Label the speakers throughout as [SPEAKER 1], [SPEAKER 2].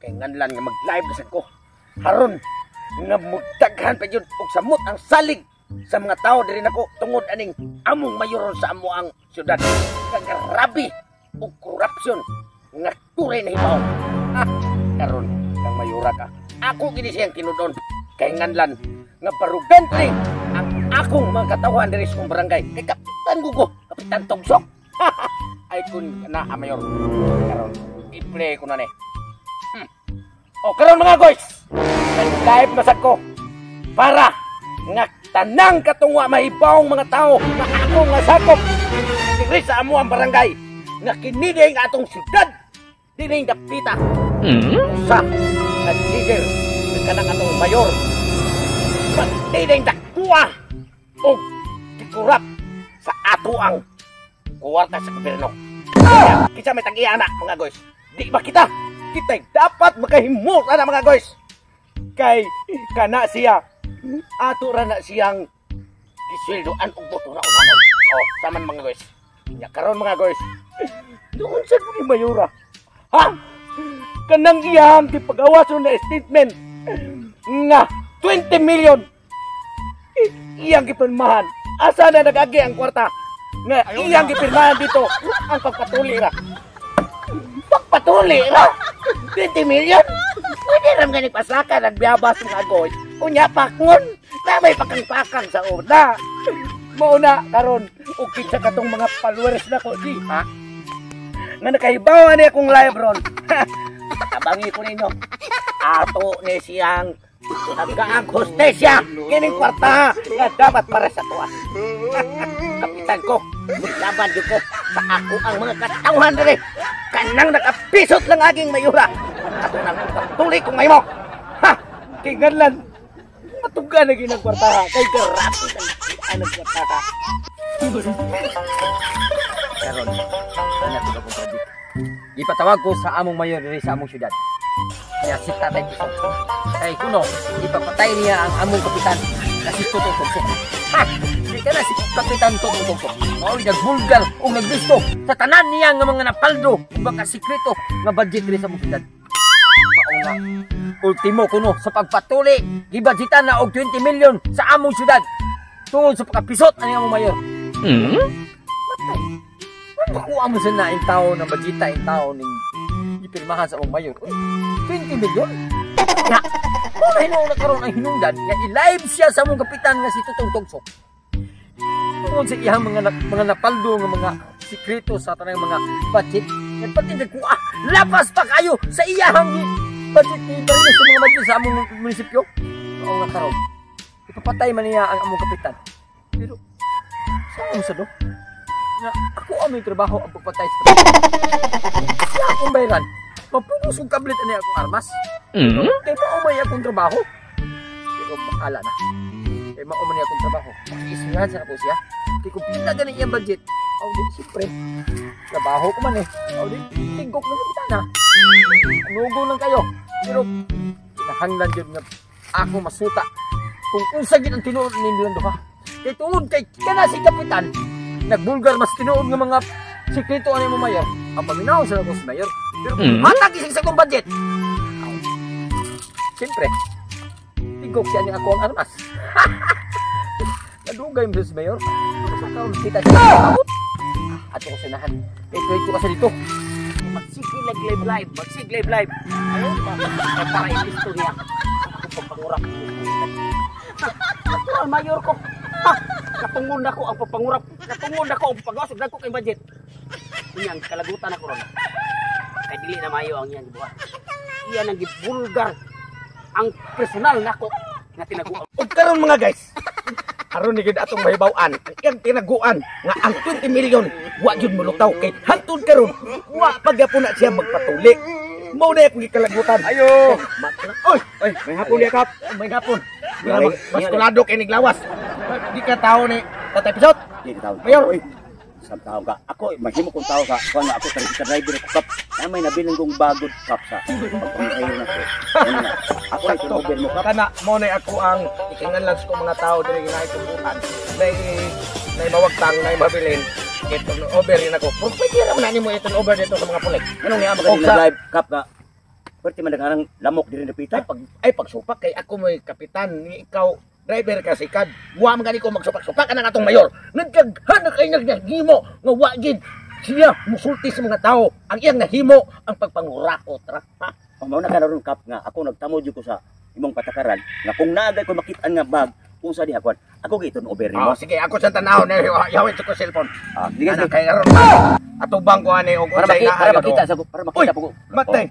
[SPEAKER 1] Kay nganlan nga mag-live na sad ko. Haron nga mudaghan pa jud og samot ang salig sa mga tao diri nako tungod aning among mayor sa amo ang syudad. Kagarabi og corruption nga turay na hibaw. Ha, karon kang mayora ka. Ako gini siyang tinudon kay nganlan nga barugan ni ang akong mga katawhan diri sa barangay. Kay Kapitan Gugo, Kapitan Togsok. Ay kun na a mayor. Karon i-play ko na ni. O karon mga guys, nag-live na sad ko para nga tanang katungwa mahibawong mga tao nga ako nga sakop diri sa amo ang barangay nga kini ang atong syudad diri dapita. Usa nga leader nga kanang atong mayor pati dakua og gikurap sa ato ang kuwarta sa gobyerno. Kaya, kinsa may tag-iya ana mga guys? Di ba kita? Kita dapat makahimot ana mga guys. Kay kana siya ato ra na siyang gisweldoan og boto na unahon. Oh, saman mga guys. Nya karon mga guys. Doon sa ni mayora. Ha? Kanang iyang gipagawas na statement nga 20 million iyang gipirmahan. Asa na nag-agi ang kwarta nga iyang gipirmahan dito ang pagpatuli ra. Pagpatuli ra. 20 million. Pwede ram gani pasaka nagbiyabas mga goy. Unya pakngon na may pakang-pakang sa una. Mauna karon og kinsa katong mga followers nako di ha. Nga nakahibaw ani akong live ron. Tabangi ko ninyo. Ato ni siyang nagaang hostesya kining kwarta nga dapat para sa tuwa. Kapitan ko, maglaban jud ko sa ako ang mga katawhan diri. Kanang nakapisot lang aging mayura. Ato nang patuloy kong mahimo. Ha! Kay nganlan matuga na gyud ang kwarta kay grabe ang kwarta.
[SPEAKER 2] Karon, ana ko akong project. Ipatawag ko sa among mayor diri sa among syudad. Kaya si Tatay Pisok. Kay kuno, ipapatay niya ang among kapitan na si Tutong Togsok. Ha! Di ka na si Kapitan Tutong Togsok. Mao'y nagbulgar o nagbisto sa tanan niya nga mga napaldo o baka sikreto nga budget diri sa among syudad. Mao nga, ultimo kuno sa pagpatuli, gibudgetan na og 20 million sa among syudad tungod sa pagkapisot ani among mayor. Matay. Makuha mo sa naing tao na budgeta yung tao ning gipirmahan sa among mayor. Uy, 20 million? Na, kung na hinuon na karon ang hinungdan nga i-live siya sa among kapitan nga si Tutong Togsok. Tungod sa iyang mga napaldo nga mga sikreto sa tanang mga budget, nga pati nagkuha, lapas pa kayo sa iyang budget ni sa mga budget sa among munisipyo. Mao nga karon, ipapatay man niya ang among kapitan. Pero, saan sa do? Nga, ako ang may trabaho ang pagpatay sa kapitan. Siya akong bayaran. Mapugos kong kablit ani akong armas. Kay mao may akong trabaho. Pero bahala na. Kay mao man akong trabaho. Makiisuhan sa ako siya. Kay kung pila gani iyang budget, aw di siyempre, trabaho ko man eh. Aw di, tigok na kapitana. Anugo lang kayo. Pero, kinahanglan yun nga ako masuta. Kung unsa gid ang tinuod nilang duha. Kay tungod kay kana si kapitan, nagbulgar mas tinuod nga mga sikreto ani mo mayor. Ang paminaw sa ako si mayor. Pero matag isig sa akong budget. Aw, siyempre, tigok siya ni ako ang armas. Nadugay mo si mayor. Sa kaon kita siya. Ato ko sinahan. Kay ko kasi dito.
[SPEAKER 1] Magsige live live live, magsige live live. Ayaw ba? Kaya para i-istorya ang akong pagpangurap. Natural mayor ko. Ha! Katungon ako ang pagpangurap. Katungon ako ang pagpagawas og dagko kay budget. Iyang kalagutan ako ron. Kay dili na mayo ang iyang gibuhat. Iyan ang gibulgar ang personal nako nga tinaguan. Ug karon mga guys, aron ni gid atong mahibaw-an ang iyang tinaguan nga ang 20 million wa gyud molutaw kay hantod karon wa pagyapon na siya magpatuli. Mao na akong gikalagutan.
[SPEAKER 2] Ayo.
[SPEAKER 1] Oy,
[SPEAKER 2] Oy,
[SPEAKER 1] may hapon niya kap. May hapon. Baskulado kay niglawas. Di ka tao ni Tatay Pisot.
[SPEAKER 3] Di ka tao.
[SPEAKER 1] Mayor.
[SPEAKER 3] Oy, sa tao ka. Ako, maghimo kong tao ka. Kuan nga ako, tricycle driver ko kap. Na may nabiling kong bagod kap sa pagpangsayo na ko. Ano na? Ako ay
[SPEAKER 1] Sakto.
[SPEAKER 3] turnover mo kap.
[SPEAKER 1] Kana mo na ako ang ikinganlan sa mga tao diri ginaitubutan. Nay mawagtang, nay mabilin. I-turn over rin ako. Pero pwede ra man na nimo i-turn over dito sa mga pulik.
[SPEAKER 3] Anong niya
[SPEAKER 1] Og
[SPEAKER 3] magaling
[SPEAKER 1] sa-
[SPEAKER 3] na drive kap ka? Pwerte man naghanang lamok diri napita.
[SPEAKER 1] Ay pagsupak kay ako mo'y kapitan ni ikaw driver ka sikad. Wa man gani ko magsupak-supak anang atong mayor. Nagdaghan na kay naghimo nga wa gid siya musulti sa mga tao. Ang iyang nahimo ang pagpangurakot ra. Ha?
[SPEAKER 3] Ang mao na karon kap nga ako nagtamo jud ko sa imong patakaran nga kung naagay ko makit-an nga bag kung sa diha kwan ako giton over nimo.
[SPEAKER 1] Oh, sige, ako sa tanaw na yawit ko cellphone.
[SPEAKER 3] Ah, sige
[SPEAKER 1] Ana
[SPEAKER 3] sige.
[SPEAKER 1] kay aron atubang ko ani og
[SPEAKER 3] Para
[SPEAKER 1] unsay
[SPEAKER 3] makita, para
[SPEAKER 1] naa
[SPEAKER 3] makita sa para makita
[SPEAKER 1] Uy,
[SPEAKER 3] po ko.
[SPEAKER 1] Matay.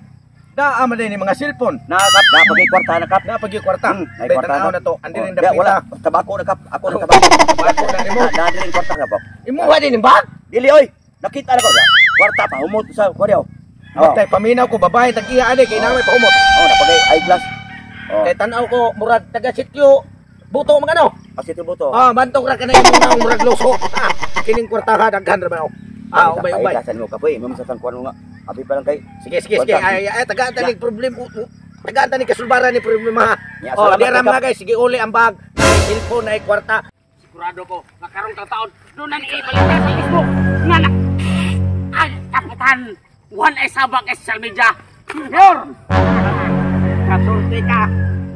[SPEAKER 1] Daa man din ni mga cellphone.
[SPEAKER 3] Na kap, na pagay kwarta na kap.
[SPEAKER 1] Na pag kwarta.
[SPEAKER 3] May
[SPEAKER 1] Day
[SPEAKER 3] kwarta
[SPEAKER 1] tanaw
[SPEAKER 3] na.
[SPEAKER 1] na to. Andi
[SPEAKER 3] Oh,
[SPEAKER 1] rin
[SPEAKER 3] di,
[SPEAKER 1] dapita.
[SPEAKER 3] wala, tabako na kap. Ako na tabako.
[SPEAKER 1] Tabako na nimo.
[SPEAKER 3] Na diri kwarta na kap.
[SPEAKER 1] Imuha din ba?
[SPEAKER 3] Dili oy, nakita na ko. Kwarta pa humot sa kwaryo. Oh,
[SPEAKER 1] Matay paminaw ko babae tag iya ani kay namay pahumot.
[SPEAKER 3] oh napagay eyeglass. Oh,
[SPEAKER 1] Kay tanaw ko murag taga sityo buto mga ano.
[SPEAKER 3] kasi tubuto.
[SPEAKER 1] Ah, bantog ra kanay imong naong murag luso. Ah, kining kwartaha daghan ra ba oh. Ah, ubay ubay.
[SPEAKER 3] Paiglasan mo kapoy, mo sa tangkuan mo nga. Abi pa lang kay.
[SPEAKER 1] Sige, sige, sige. Ay, ay, tagaan tani problem. Tagaan tani kasulbaran ni problema ha.
[SPEAKER 3] Ya,
[SPEAKER 1] Oh,
[SPEAKER 3] salamat
[SPEAKER 1] di ra
[SPEAKER 3] kay
[SPEAKER 1] mga guys, sige uli ang bag. Ay cellphone ay kwarta.
[SPEAKER 4] Sigurado ko, nga karong taon, doon na niibalita sa Facebook. Nga na, ang kapitan, wan ay sabang sa social media.
[SPEAKER 1] Yor! Kasulti ka.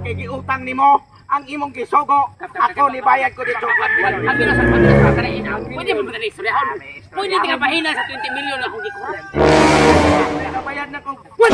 [SPEAKER 1] Kay giutang nimo ang imong gisugo. Ako ni bayad ko dito.
[SPEAKER 4] Ang gina sa pagkakataon, pwede mo ba na istoryahon? Pwede ka bahina sa 20 million akong gikuha.
[SPEAKER 1] Nabayad na ko.
[SPEAKER 4] Wan!